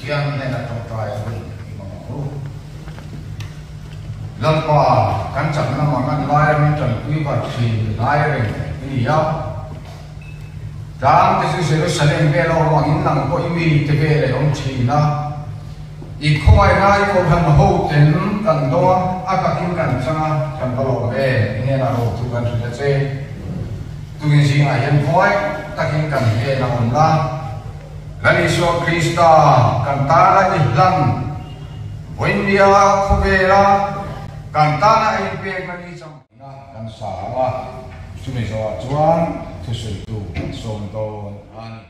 Pathian hnena tawngtai hun i hmang ang u. Lalpa, kan chakna mangan laia min tanpui vat thin lai reng i ni a. Tlang te chu Jerusalem vel a awm angin nang pawh i mite vel a awm thin a. I khawngaihna i kohhran ho ten kan dawng a, a takin kan chang a, kan va lawm em? I hnenah ro chu kan hrilh a che. Tukin zingah hian khawngaih takin kan hnen a awm la. Lal Isua Krista kan tana i hlan vawinia khawvela kan tana a inpekna ni changna kan sa ang a, chumi zawhah chuan thusawitu kan sawm dawn a ni.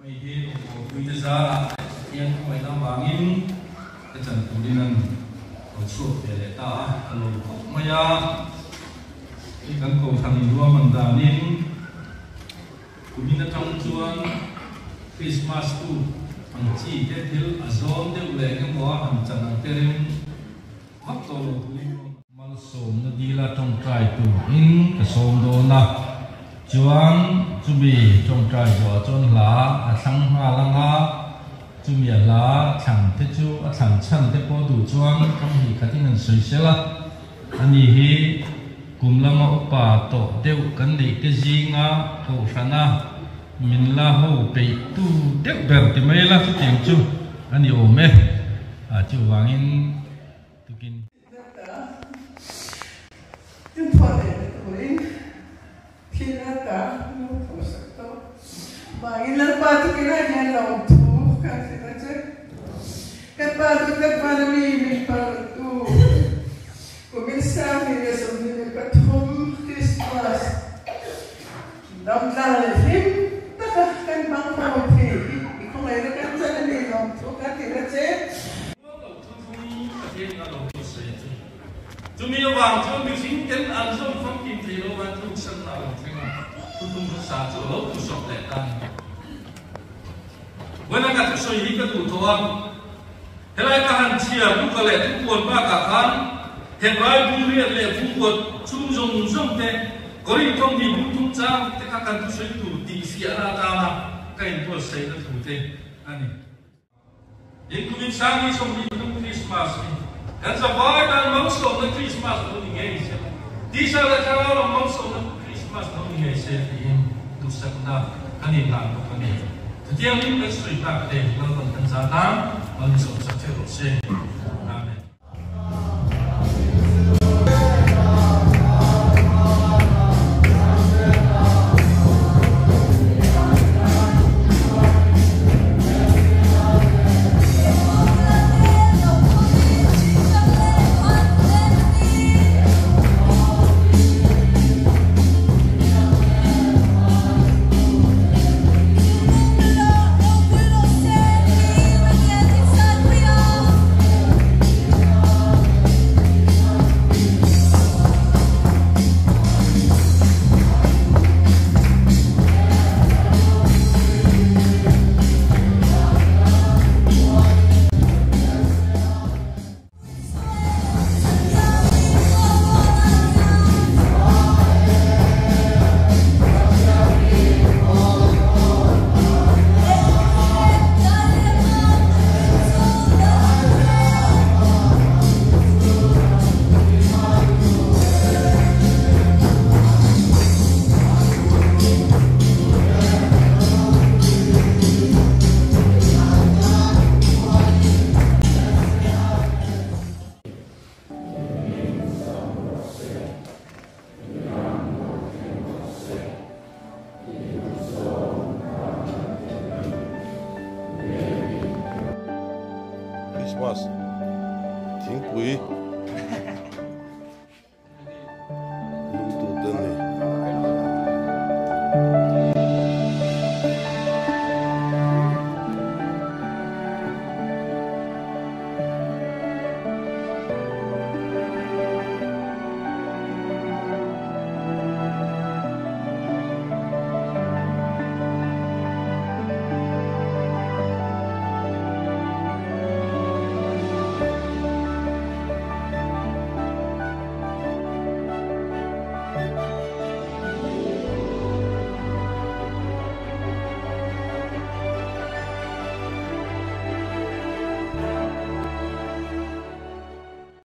Hei hi Awpuite zarah leh Pathian hmangaihna avangin ka chan turin an lo chhuak ve leh ta a, ka lawm khawp mai a. Hei kan Kohhran ruahman danin kumin atang chuan Christmas tu ang chi te thil a zawn deuh leh engemaw a han chan ang te rem vak tawh lo turin ruahman. Malsawmna dila tawngtai turin ka sawm dawn a, chuan chumi tawngtai zawhah chuan hla a thlang nghal ang a, chumi a hla thlan te chu a thlan chhan te pawh duh chuan kam hnih khatin an sawi sel a, ani hi kum lama upa tawh deuh kan neih te zinga kohhrana min la ho peih tu deuh ber ti mai la chutiang chu a ni awm e, chuvangin tukin. Chumi avang chuan mihring ten an zawm famkim thei lo a, tluksanna a lo thleng a, thuthlung hmasa chu a lo tusawp leh ta a ni. Vawiin ka thusawi hi ka duh tawh a, helai ka han chhiar luka leh thupuan bakah khan Hebrai bu riat leh bu kuat chung zawng zawng te, Korinth thawmhnih bu thum chang te kha kan thusawi tur tihfiahna atana ka inbuatsaihna thu te a ni. Inkumin Sangi 23 Krismas hi kan zavai tan malsawmna Krismas lo ni ngei se, tisa leh thlarau lam malsawmna Krismas lo ni ngei se tiin duhsakna kan inhlan bawk a ni. Chutiangin kan sawi tak te Lalpan kan zah nan malsawmsak che rawh se. Amen. Christmas thingpui.